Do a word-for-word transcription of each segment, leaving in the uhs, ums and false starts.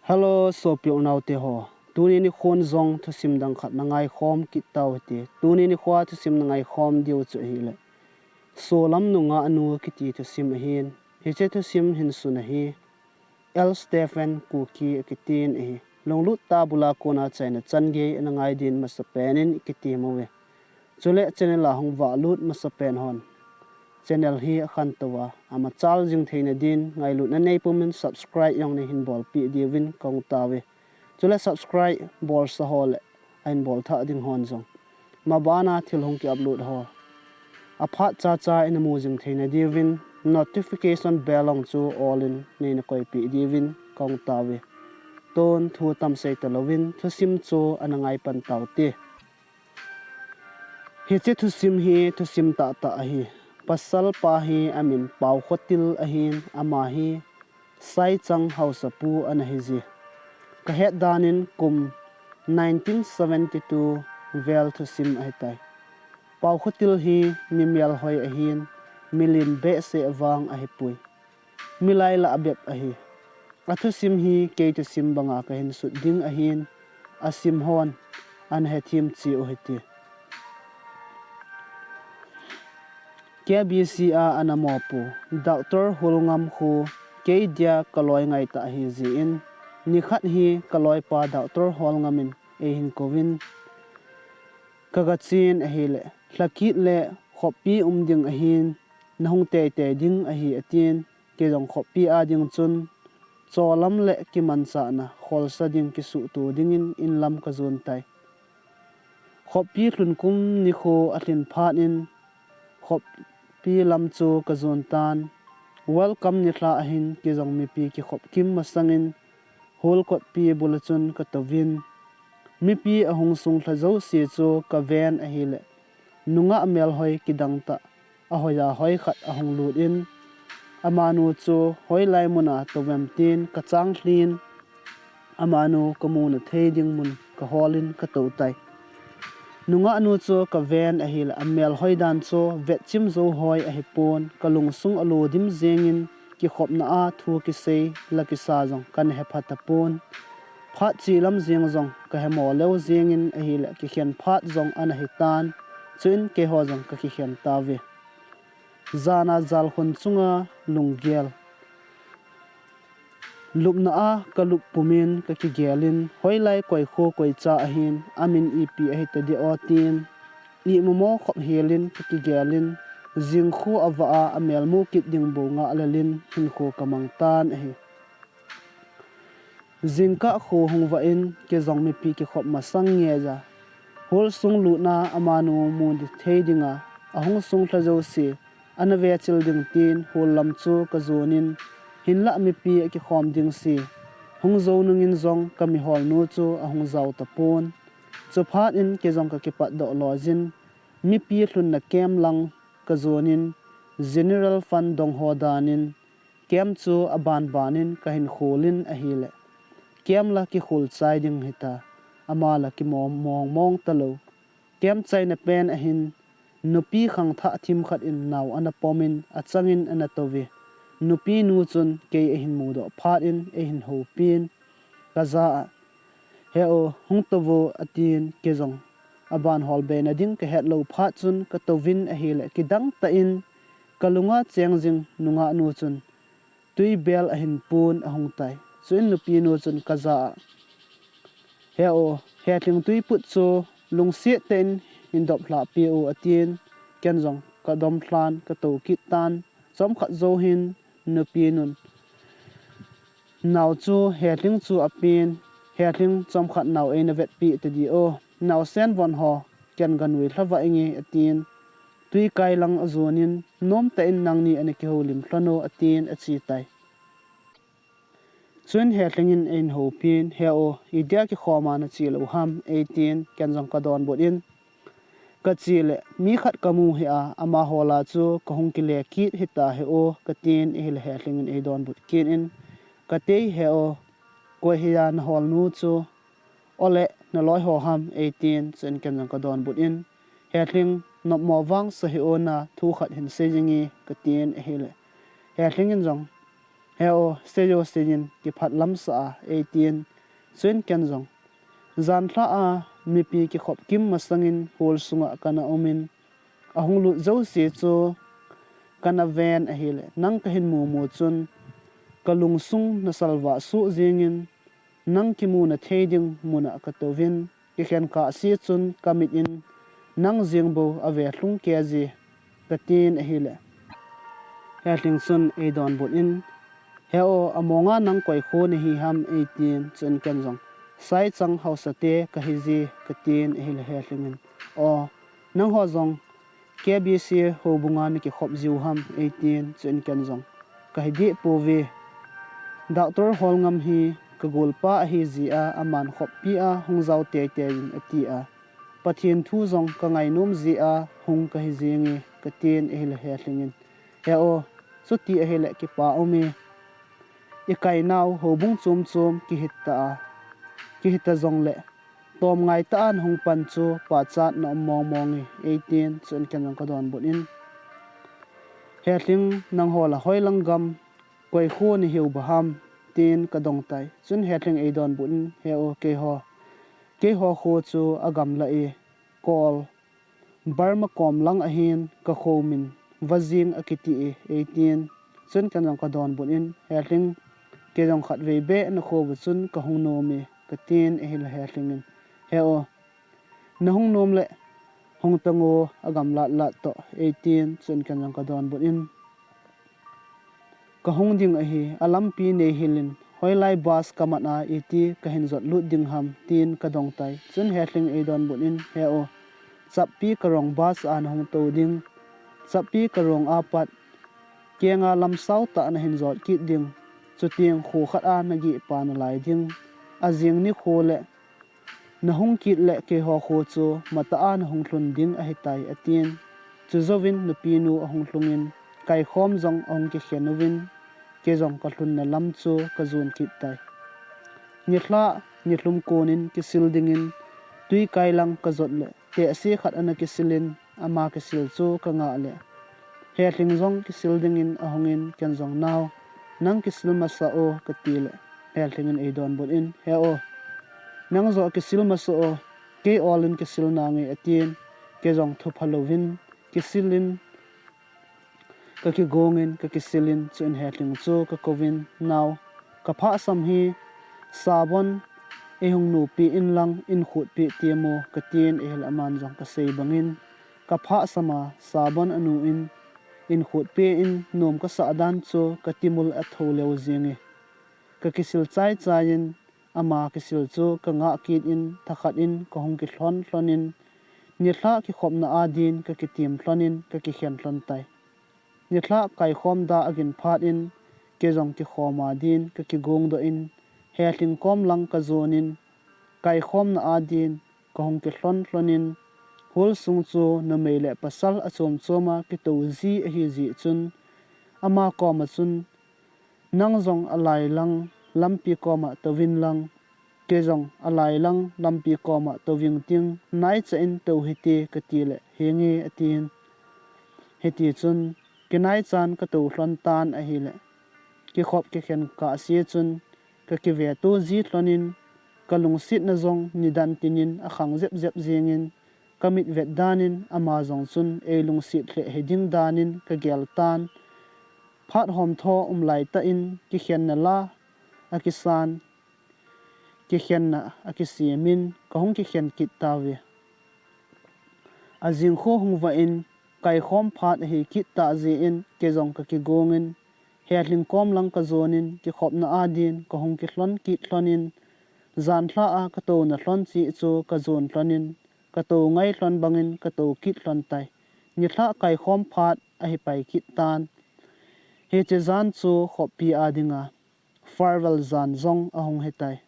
Hello, sopi unaute ho. Tuni nikhon jong thusim dang khat na ngaikhom kit tau hite. Tuni nikhoa thusim na ngaikhom diu chu ahile, Solam nungah nu kiti thusim ahin. Hiche thusim hin sun ahi, L Stephen Kuki akitin ahi. Lunglut tah bula kona chaina chan gei ana ngai din masapen in ikitem uve. Chule channel a hung vahlut masapen hon channel hi akhantou a, amachal jing theina din ngailutna neipumin subscribe jong neihin bolpeh diuvin kahung tauve. Chule subscribe bolsa ho le ahin bolthah ding hon jong, mabana thil hung ki upload ho aphat chacha ina mu jing theina diuvin notification bell jong chu all in neina koipeh diuvin kahung tauve. Tun thu tam sei talouvin thusim chu ana ngaipan taute. Hiche thusim hi thusim tahtah ahi. Pasalpa hi amin Paokhotil ahin, ama hi Saichang haosapu ana hije. Kahet danin kum nineteen seventy-two vel thusim ahitai. Paokhotil hi mi melhoi ahin, milim behseh vang ahipoi. Milai lah bep ahi. Athusim hi kei thusim banga kahin sut ding ahin, asim hon ana hethem cheh u hite. K B C a ana mopo Doctor Holngam khu kei dia kaloi ngaitah ahijeh in, nikhat hi kaloipa Doctor Holngam in eihin kouvin, kagachen ahile, lhakit le khoppi um ding ahin, nahung teitei ding ahi atin, kei jong khoppi a ding chun cholam le kimanchahna kholsa ding kisuhto dingin inlam kajon tai. Khoppi lhun kum nikho alhin phat in khoppi lam chu kajon tan. Welcome nilhah ahin kei jong mipi kikhop kim masangin hol kotpi bula chun katouvin, mipi ahung sung lha jouse chu kaven ahile, nungah melhoi kidang tah, ahoiya hoi khat ahung lut in, amanu chu hoilai muna touvem tin kachang lhin, amanu kamuna thei ding mun kaholin katou tai. Nungahnu chu kaven ahile, amelhoi dan chu vetchim jou hoi ahipon, kalungsung alo dim jengin, kikhopna a thu kisei, la kisa jong kana hepha tapon. Phat che lam jeng jong kahemo leu jengin ahile, kikhen phat jong ana hitan, chuin keiho jong kakikhen tauve. Jana jalkhun chunga lunggel. Lupna a kalup pumin kakigelin, hoilai koi kho koi cha ahin, amin ipi ahitadeh o tin, imomo khop helin kakigelin, jingkho avah a amelmu kit ding bou ngahlelin hinkho kamang tan ahi. Jingkah kho hung vah in, kei jong mipi kikhop masang ngeija, hol sung lutna amanu mu thei dinga ahung sung lha jouse ana vechil ding tin hol lam chu kajonin, hinlah mipi akikhom dingse hung jou nungin jong kamiholnu chu ahung jao tapon. Chuphat in kei jong kakipatdoh loijin, mipi lhunna camp lang kajonin, General Fund dongho danin, camp chu abanbanin kahin kholin ahile, camp la kikhol chai ding hita, ama la kimong mong talou. Camp chaina pen ahin, nupi khangthah thim khat in nao ana pomin, achangin ana touve. Nupinu chun kei eihin mudoh phat in eihin houpin, kaja a, "He o, hung touvo," atin, kei jong aban holbeina ding kahetlou phat chun katouvin ahile, kidang tah in kalunga cheng jing nungahnu chun tuibel ahin pon ahung tai. Chuin nupinu chun kaja a, "He o, Helhing tuiput chu lungset tah in hin dop lhahpeh o," atin, ken jong kadom lhan katou kit tan. Chomkhat jou hin nupinun nao chu Helhing chu apen, "Helhing, chomkhat nao eina vetpeh tadeh o, naosen von ho ken ganuilha vah inge," atin, tuikai lang ajonin, "Nomtah in nangni ana kihoulim lhon o," atin achetai. Chuin Helhing in eihin houpin, "He o, idia kikhoma nache lou ham?" eitin, ken jong kadonbut in, kachele, "Mi khat kamu hih a, amaho la chu kahung kile kit hita hi o," katin, ahile Helhing in eidonbut kit in, "Katei he o, koi hia naholnu chu, ole naloiho ham?" eitin, chuin ken jong kadonbut in, "Helhing, nopmo vangsa hih o, na thu khat hin sei jinge," katin ahile, Helhing in jong, He o, sei o seiyin kiphat lamsah a, eitin, chuin ken jong, janlhah a mipi kikhop kim masangin hall sunga kana umin, ahung lut jouse chu kana ven ahile, nang kahin mumu chun, kalungsung nasalvah suh jingin, nang kimuna thei ding muna katouvin, kikhen kahse chun kamit in, nang jeng bou ave lhung kei ji, katin ahile, Helhing chun eidonbut in, he o, amonga nang koi kho nahi ham, eitin, chuin ken jong, Saichang haosa te kahi ji, katin ahile, Helhing in, o, nangho jong K B C houbunga nakikhop jiu ham, eitin, chuin ken jong, kahi deh pouve. Doctor Holngam hi kagolpa ahi jeh a, aman khoppi a hung jao teitei in, ati a, Pathen thu jong kangai nom jeh a hung kahi jenge, katin ahile, Helhing in, he o, chuti ahile kipa ume, ikainau houbung chom chom kihita a, kihita jongle, tomngai tah a nahung pan chu pachat na um mong mong e, eitin, chuin ken jong kadonbut in, Helhing, nangho la hoilang gam koi kho nahiu ba ham, tin kadong tai. Chuin Helhing eidonbut in, he o, keiho, keiho kho chu agamla e, Kol, Burma kom lang ahin, kakho min Vajing akiti e, eitin, chuin ken jong kadonbut in, Helhing, kei jong khatvei beh nakhou va chun kahung nom e, katin ahile, Helhing in, he o, nahung nom le hung tango, agamlat lat toh, eitin, chuin ken jong kadonbut in, kahung ding ahi, alampi neihil in, hoilai bus kamat a iti kahin jot lut ding ham, tin kadong tai. Chuin Helhing eidonbut in, he o, Chappi Karong bus a nahung tou ding, Chappi Karong a pat kenga lamsao tah nahin jot kit ding, chuteng kho khat a nagihpa nalai ding, ajing nikho le nahung kit le keiho kho chu matah a nahung lhun ding ahitai, atin. Chujouvin nupinu ahung lhungin, kaikhom jong ahung kikhen uvin, kei jong kalhunna lam chu kajon kit tai. Nilhah nilhum konin kisil dingin twikai lang kajot le, tehse khat ana kisilin, ama kisil chu kangah le, Helhing jong kisil dingin ahungin, ken jong, nao, nang kisil masa o, katile, Helhing in eidonbut in, he o, nang joh kisil masa o, kei olin kisil nange, atin, kei jong thupha louvin kisilin, kakigongin, kakisilin, chuin Helhing chu kakouvin, nao, kaphahsam hi sabon eihung nupeh inlang inkhutpeh temo, katin ahile aman jong kasei bangin, kaphahsam a sabon anu in, inkhutpeh in, nom kasah dan chu katimul athou leu jenge. Kakisil chaichai in, ama kisil chu kangah kit in, thakhat in kahung kilhon lhonin, nilhah kikhopna a din kakitem lhonin kakikhen lhon tai. Nilhah kaikhom da agin phat in, kei jong kikhom a din kakigongdoh in, Helhing kom lang kajonin, kaikhomna a din kahung kilhon lhonin, hall sung chu numei le pasal achom choma kitou ji ahi jeh chun, ama koma chun, nang jong alai lang lampi koma touvin lang, kei jong alai lang lampi koma touving ting, naicha in tou hite, katile, henge, atin. Hitichun, kinaichan katou lhon tan ahile, kikhop kikhen kahse chun, kakiveto ji lhonin, kalungsetna jong nidan tinin akhang jep jep jengin, kamit vet danin ama jong chun eilungset lheh hiding danin kagel tan. Phat homtho um laitah in kikhenna la akisan, kikhenna akisemin kahung kikhen kit tauve. Ajing kho hung vah in, kaikhom phat ahi kit tah jeh in kei jong kakigongin, Helhing kom lang kajonin, kikhopna a din kahung kilhon kit lhonin, janlhah a katouna lhon cheh chu kajon lhonin, katou ngai lhon bangin katou kit lhon tai. Nilhah kaikhom phat ahi pai kit tan. Hiche jan chu khoppi a dinga farewell jan jong ahung hitai.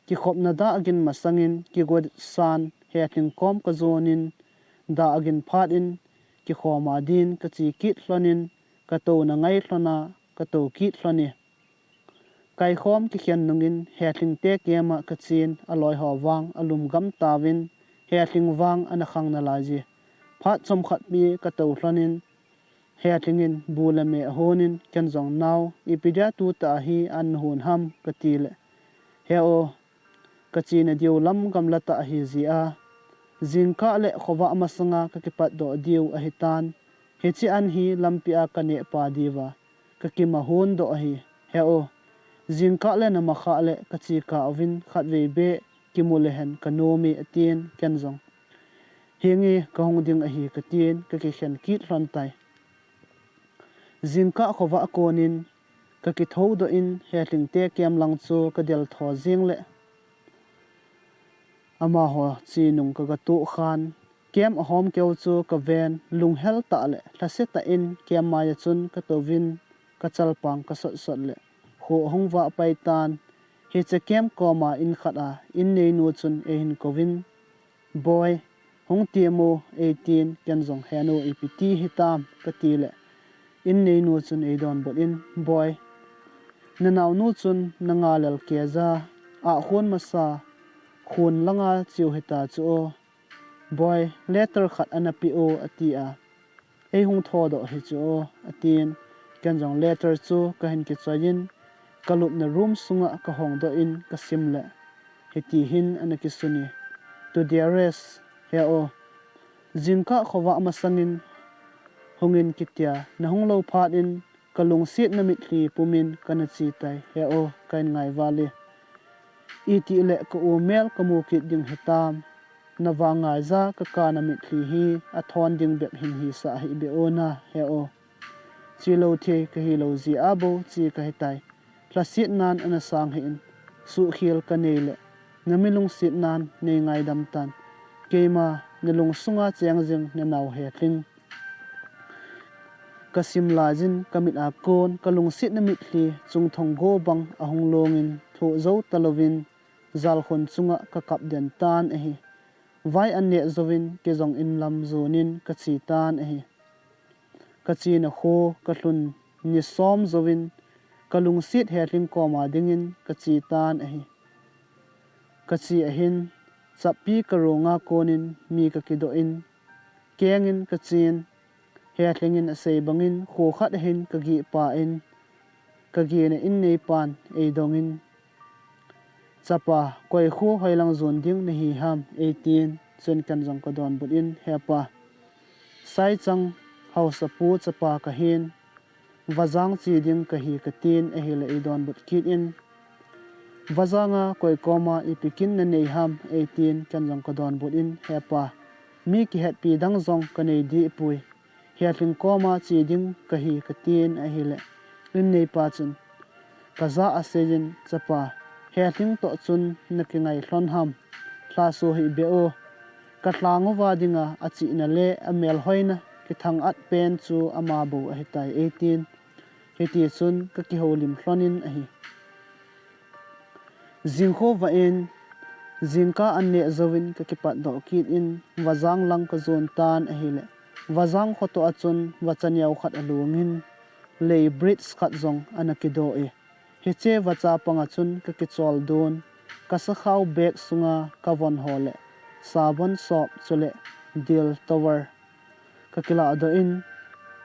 Kikhopna da agin masangin kigosan Helhing kom kajonin, da agin phat in kikhom a din kache kit lhonin, katouna ngai lhona katou kit lhone. Kaikhom kikhen nungin Helhing te kema kachen, aloiho vang alum gam tauvin, Helhing vang ana khang nalaiye. Phat chomkhat pi katou lhonin, Hetlingin bu le me ahonin ken jong nao ipi dia tutah hi an hon ham kati le, he o, kachena diu lam gamla tah ahi jeh a, jingkah le khovah masanga kakipatdoh diu ahitan, hiche an hi lampia kaneh pa diuva kakima hondoh ahi, he o, jingkah le namakhah le kachekah uvin khatvei beh kimu lehen kanom e atin ken jong, henge kahung ding ahi katin kakikhen kit lhon tai. Jingkah khovah konin kakithoudoh in Hetlingte camp lang chu kadel tho jeng le amaho chenung kagatoh khan, camp ahom keu chu kaven, lunghel tah le lhase tah in camp maia chun katouvin kachalpang kasotsot le kho ahung vah pai tan. Hiche camp koma in khat a inneinu chun eihin kouvin, Boi, hung temo, eitin ken jong, He nu, ipi ti hitam kati le, inneinu chun eidonbut in, Boi, nanaonu chun nanga lel keija, ahkhon masa, khon langa cheu hita chu o, Boi, letter khat ana peh o, atia, eihung thodoh hi chu o, atin, ken jong letter chu kahin kichoiyin kalupna room sunga kahongdoh in kasim le, hiti hin ana kisun e, To dearest, he o, jingkah khovah masangin hungin kitia nahung lou phat in kalungsetna mitlhi pumin kana che tai, he o, kahin ngaival e. Itih le ka u mel kamu kit ding hitam, navang ngaija kakana mitlhi hi athon ding bep hin hisah hih beh o na, he o. Chelou thei kahilou jeh a bou che kahitai. Lhasetnan ana sang hih in, suhkhel kanei le, nami lungsetnan neingaidam tan. Keima nalungsunga cheng jing nanao Hetling kasim laiyin kamit a kon kalungsetna mitlhi chungthong go bang ahung longin thoh jou talouvin jalkhun chunga kakap den tan ahi. Vai an neh jouvin kei jong inlam jonin kache tan ahi. Kachena kho kalhun ni som jouvin kalungset Hetling koma dingin kache tan ahi. Kache ahin, chappi karonga konin mi kakidoh in, kengin kachen, Hetlingin asei bangin kho khat ahin kageh pah in, kagehna inneipan eidongin, Chapa, koi kho hoilang jon ding nahi ham, eitin, chun ken jong kadonbut in, Hepa, Saichang haosapu chapa kahin, Vajang che ding kahi katin, ahile eidonbut kit in, Vajanga koi koma ipi kin nanei ham, eitin, ken jong kadonbut in, Hepa, mi kihetpi dang jong kanei dehpoi. Hetling koma che ding kahi katin ahile, inneipa chun kajah a aseiyin, Chapa, Hetling toh chun nakingai lhon ham, lhaso hih beh o. Kalhang uva dinga achihna le amelhoina kithang at pen chu ama bou ahitai, eitin, hitichun kakihoulim lhonin ahi. Jingkhovah in, jingkah an neh jouvin kakipatdoh kit in, Vajang lang kajon tan ahile, Vajang khotoh a chun vacha neo khat alungin, lei bridge khat jong ana kidoh e. Hiche vacha panga chun kakichol don, kasakhao bag sunga kavon ho le sabon soap chule Dettol towel kakiladoh in,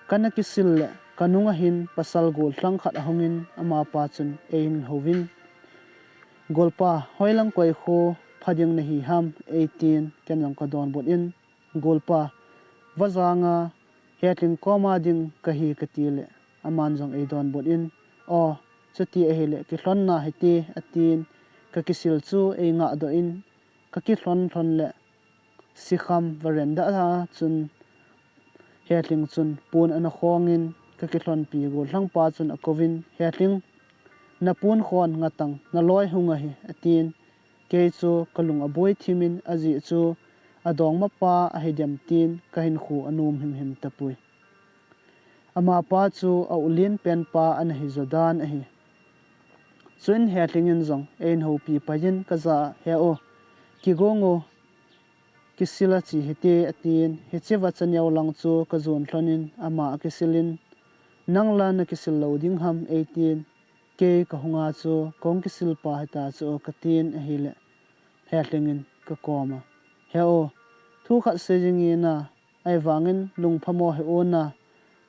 kana kisil le kanunga hin pasal gollhang khat ahungin amapa chun eihin houvin, Golpa, hoilang koi kho pha ding nahi ham, eitin, ken jong kadonbut in, Golpa, Vajanga Hetling koma ding kahi katile, aman jong eidonbut in, O, chuti ahile kilhonna hite, atin, kakisil chu eingahdoh in, kakilhon lhon le, sikham veranda a chun Hetling chun pon ana khongin, kakilhonpi gollhangpa chun akouvin, Hetling, napon khon ngatang naloi hung ahi, atin, kei chu kalung aboi thimin, ajeh chu adongmapa ahidem tin kahinkho anom himhim tapoi. Amapa chu a-ulen penpa ana hijo dan ahi. Chuin Hetlingin jong eihin houpi paiyin kajah a, He o, kigong o, kisil a che hite, atin, hiche vacha neo lang chu kajon lhonin ama akisilin, Nangla nakisil lou ding ham, eitin, Kei kahunga chu kahung kisil pa hita chu, katin ahile, Hetlingin kakoma, He o, thu khat seijinge na, ahivangin lungphamo hih o na,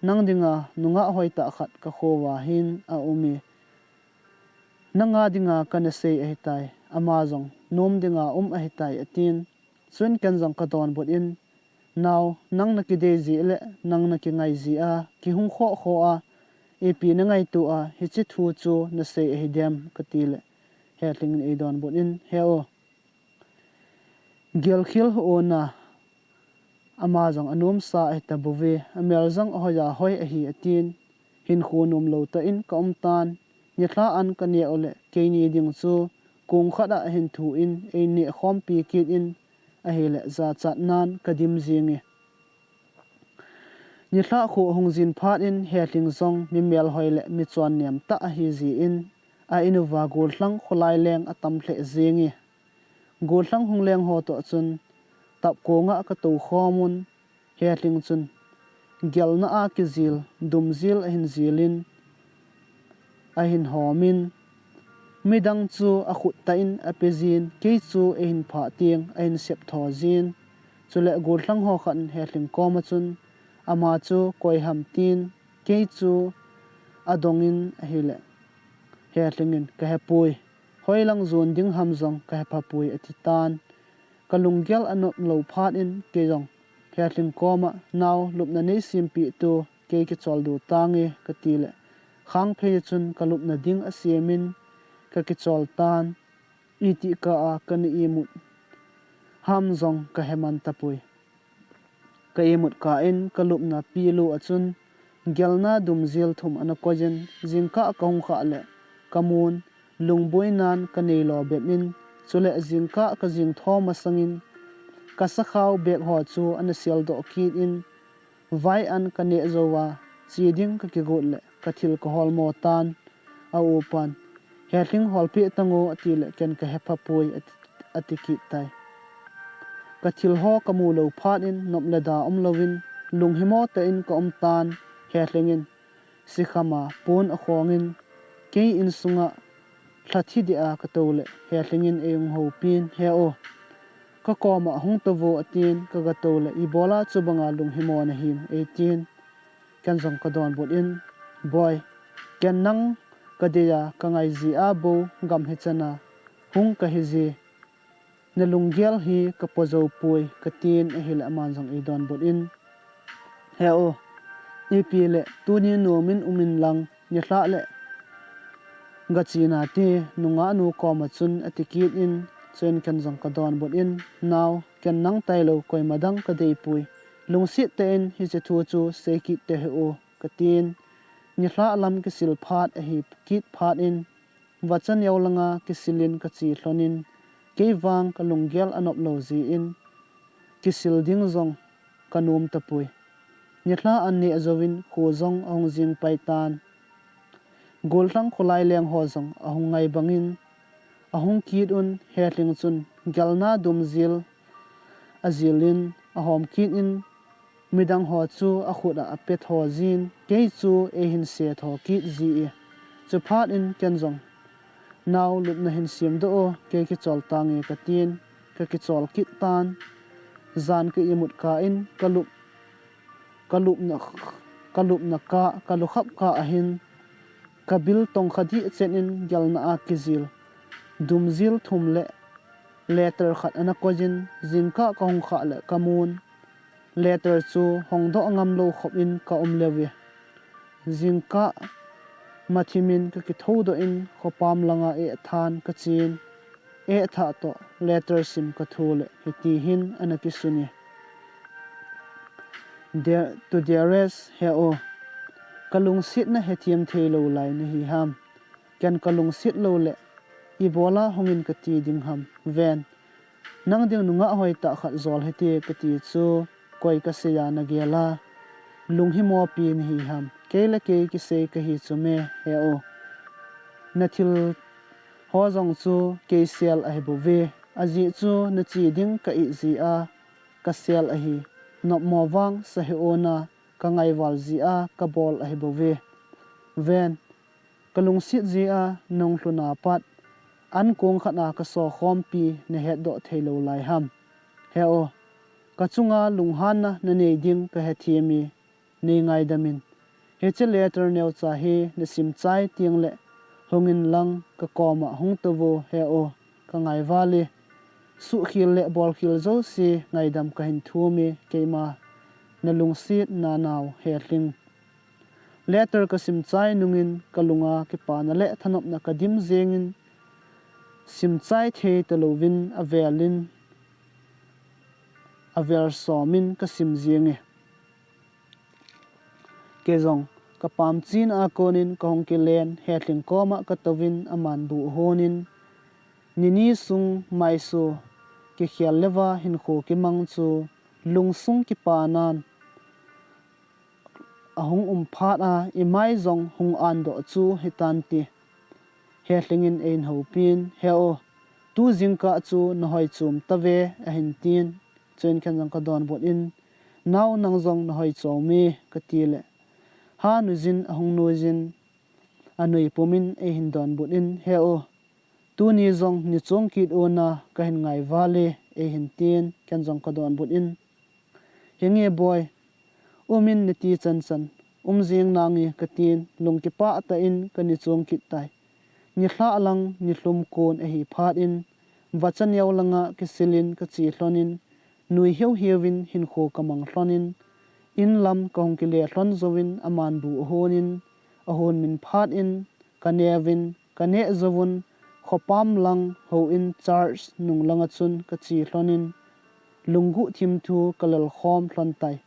nang dinga nungah hoitah khat ka khouva hin a um e. Nanga dinga kana sei ahitai, ama jong nom dinga um ahitai, atin. Chun ken jong ka donbut in, Nao, nang na kidei jeh le nang na kingai jeh a, kihung khoh khoh a, ipi na ngaito a, hiche thu chu na sei ahidem, ka ti le, Hetling in ei donbut in, He o, gelkhel hih o na, ama jong anomsa ahitabouve, amel jong ahoi a hoi ahi, atin. Hinkho nomlou tah in ka um tan, nilhah an ka neh u le keini ding chu kong khat a hin thu in ei neh khompi kit in, ahile jachat nan ka dim jing e. Nilhah kho ahung jin phat in Hetling jong mi melhoi le mi chonnem tah ahi jeh in, a in uva gollhang kholai leng atam lheh jing e. Gollhang hung leng ho toh chun tap kong a ka tou khom un, Hetling chun gelna a kijil, dumjil ahin jil in, ahin hom in, midang chu akhut tah in ape jin, kei chu eihin phah teng ahin sep tho jin. Chule gollhang ho khat in Hetling koma chun, Ama chu koi ham? tin, kei chu adong in ahile, Hetling in, Ka hepoi, hoilang jon ding ham jong ka hepha poi, ati tan. Ka lunggel anop lou phat in kei jong Hetling koma, Nao, lupna nei sempeh tu, kei kicholdo tange, ka ti le, khangphei chun ka lupna ding asem in ka kichol tan. Itih kah a kana imut ham jong ka heman tapoi. Ka imut kah in ka lupna pilu a chun gelna dumjil thum ana koi in, jingkah ka hung khah le ka mun, lungboinan ka neilo bep in, chule jingkah ka jingtho masang in ka sakhao bag ho chu ana seldoh kit in, vai an ka neh jouva che ding ka kigot le ka thil ka holmo tan. A upan, Hetling, holpeh tango, ati le ken ka hepha poi, ati, ati kit tai. Ka thil ho ka mu lou phat in nop le da umlouvin lunghimo tah in ka um tan. Hetling in sikhama pon akhong in kei insunga lhathi deh a ka tou le Hetling in ei hung houpin, He o, ka koma hung touvo, atin. Ka ga tou le, Ibola chubanga lunghimo nahim? eitin. Ken jong ka donbut in, Boi, ken nang ka dei a ka ngai jeh a bou gam hichan a hung kahi je. Na lunggel hi ka po jou poi, ka tin ahile aman jong ei donbut in, He o, ipi le tuni nom in um in lang, nilhah le gache nate, nungah nu koma chun, ati kit in, chuin ken jong ka donbut in, Nao, ken nang tailou koima dang ka dei poi. Lungset tah in hiche thu chu sei kit tahih o, ka tin. Nilhah lam kisil phat ahi kit phat in, vacha neo langa kisil in ka che lhon in, kei vang ka lunggel anop lou jeh in, kisil ding jong ka nom tapoi. Nilhah an neh jouvin kho jong ahung jing pai tan. Gollhang kholai leng ho jong ahung ngai bangin, ahung kit un, Hetling chun gelna dumjil ajil in, ahom kit in, midang ho chu akhut a ape tho jin, kei chu eihin se tho kit ji e. Chuphat in ken jong, Nao, lupna hin semdoh o, kei kichol tange, ka tin. Ka kichol kit tan. Jan ka imut kah in ka lup, ka lupna, ka lupna kah, ka lukhap kah ahin ka bil tongkha dih chet in gelna a kijil dumjil thum le letter khat ana koi in, jingkah ka hung khah le ka mun, letter chu hongdoh ngamlou khop in ka um leuve. Jingkah mathim in ka kithoudoh in khopam langa ehthan ka chen. Ehthah toh letter sim ka thu le hiti hin ana kisun e. To Dearest, He o, ka lungsetna hethem theilou lai nahi ham? Ken ka lungset lou le ibola hung in kati ding ham? Ven, nang ding nungah hoitah khat jol hite kati chu koi kasei a nagel a, lunghimopi nahi ham? Kei le kei kisei kahi chu me, He o. Nathil ho jong chu kei sel ahibouve, ajeh chu nache ding ka it jeh a kasel ahi. Nopmo vang sahih o na, ka ngaival jeh a kabol ahibouve. Ven, ka lungset jeh a nahung lhun a pat, ankong khat a kasokhompi nahetdoh theilou lai ham? He o, ka chunga lunghanna nanei ding kahethem e, nei ngaidam in. Hiche letter neocha hi nasim chai tengle hungin lang kakoma hung touvo he o, kangai vale. Suhkhel le bolkhel jouse ngaidam kahin thum e, keima nalungset nanao Helhing. Letter kasim chai nungin kalunga kipana le thanopna kadim jengin, sim chai thei talouvin avelin, avel somin kasim jenge. Keijong kapam china konin kahung kilen, Helhing koma katouvin aman bu ahonin, nini sung maiso kikhel leuva hinkho kimang chu lungsung kipanan ahung um phat a, imai jong hung andoh chu hitante. Helhing in eihin houpin, he o, tu jingkah chu nahoi chom tave, ahin tin. Chuin ken jong kadonbut in, nao, nang jong nahoi chom e, katile, ha nuijin ahung nuijin, anui pumin eihin donbut in, he o, tuni jong ni chung kit una kahin ngai vale, eihin tin, ken jong kadonbut in, henge boi, umin nati chanchan, um jeng nange, katin, lung kipah tah in kani chung kit tai. Nilhah lang nilhum kon ahi phat in, vacha neo langa kisilin kache lhonin, nui heuheuvin hinkho kamang lhonin, inlam kahung kile lhon jouvin aman bu ahonin, ahon min phat in kaneuvin, kaneh jouvun, khopam lang houin church nung langa chun kache lhonin, lungguh thim thu kalelkhom lhon tai.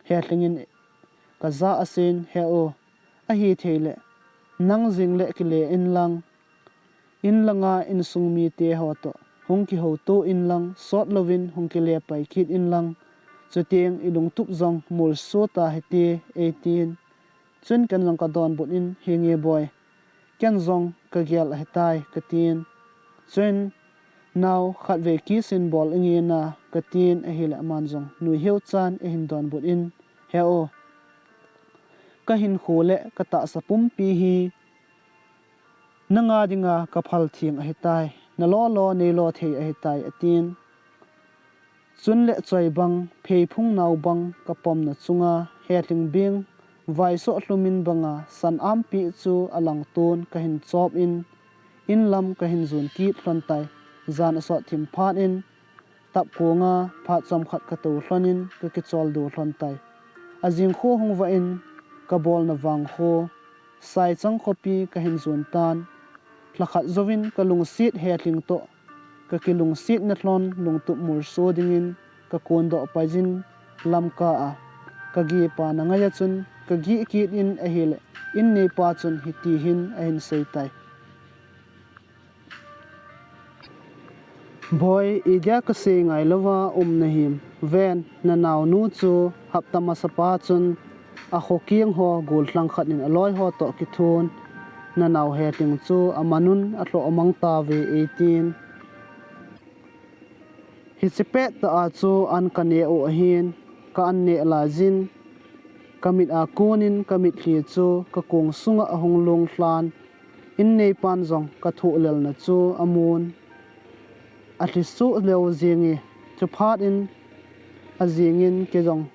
Helhing in kajah a aseiyin, he o, ahitheile nang jeng le kile inlang, inlanga insung mite ho toh hung kihouto inlang, sot louvin hung kile pai kit inlang, chuteng ilungtup jong molso tahite, eitin. Chuin ken jong kadonbut in, henge boi, ken jong kagel ahitai, katin. Chuin, nao, khatvei kiss in bol inge na, katin, ahile aman jong nui heu chan eihin donbut in, he o, kahinkho le katahsa pumpi hi nanga dinga kaphal theng ahitai, nalolo neilo thei ahitai, atin. Chun le choi bang, pheiphung nao bang kapomna chunga Helhing beng vaisoh lhumin banga san ampeh chu alangton kahin chop in, inlam kahin jon kit lhon tai. Jan asot thim phat in, tapkonga phat chomkhat katou lhonin kakicholdo lhon tai. Ajing kho hung vah in, kabolna vang kho Saichang khopi kahin jon tan. Lhakhat jouvin kalungset Helhing toh kakilungsetna lhon lungtup molso dingin kakondoh paiyin, lamka a kagehpa na ngaiya chun kageh kit in ahile, in neipa chun hiti hin ahin sei tai. Boi, idia kasei ngailouva um nahim? Ven, nanaonu chu hapta masapa chun akhokeng ho gollhang khat in aloiho toh kithon, nanao Helhing chu amanun alhoh mang tauve, eitin. Hiche pettah a chu an kaneh u ahin, ka an neh laiyin, kamit a konin kamitlhi chu kakong sunga ahung long lhan, in neipan jong kathohlelna chu amun, alhi soh leu jenge. Chuphat in ajingin keijong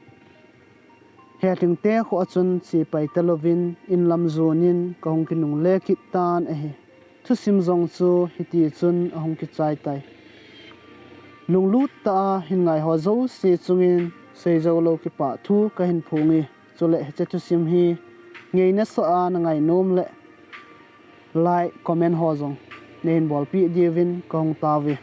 Helhing te khoa chun chepai talouvin, inlam jonin kahung kinungle kit tan ahi. Thusim jong chu hitichun ahung kichai tai. Lunglut tah a hin ngaiho jouse chungin seijoulou kipah thu kahin phonge. Chule hiche thusim hi ngeina sah a nangainom le like, comment ho jong neihin bolpeh diuvin kahung tauve.